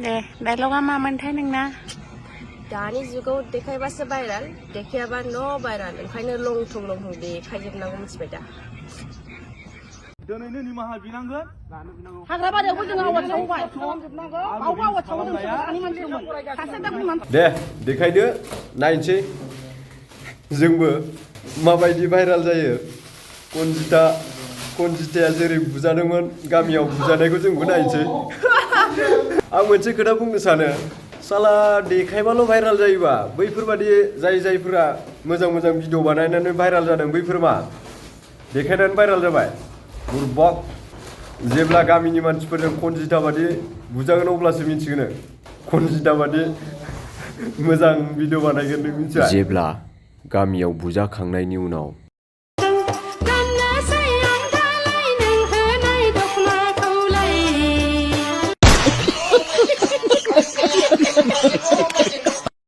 दे डायलगा मामोनथाय नोंना दानि जुगाव देखायबासो भाइराल देखायाबा न' भाइराल ओंखायनो लंथं लंथं देखायजोबनांगौ मिथिबाय दा दिनैनो निमाहा बिनांगोन हाग्राबारियावबो जों आवाज सावबाय खालामजोबनांगौ बावबो आवाज सावो जों सानि मानसिमोन सासे दा बुंनानै दे देखायदो नायनोसै जोंबो माबायदि भाइराल जायो कनजिताया जेरै बुजादोंमोन गामियाव बुजानायखौ जोंबो नायनोसै आं मोनसे खोथा बुंनो सानो साला देखायबाल' भाइराल जायोबा बैफोरबादि जायफोरा मोजां भिडिअ बानायनानै भाइराल जादों बैफोर मा देखायनानै भाइराल जाबाय बुरबक जेब्ला गामिनि मानसिफोरजों कनजिता बादि बुजागोन अब्लासो मिथिगोन कनजिता बादि मोजां भिडिअ बानायगोन नों मिथिया जेब्ला गामियाव बुजाखांनायनि उनाव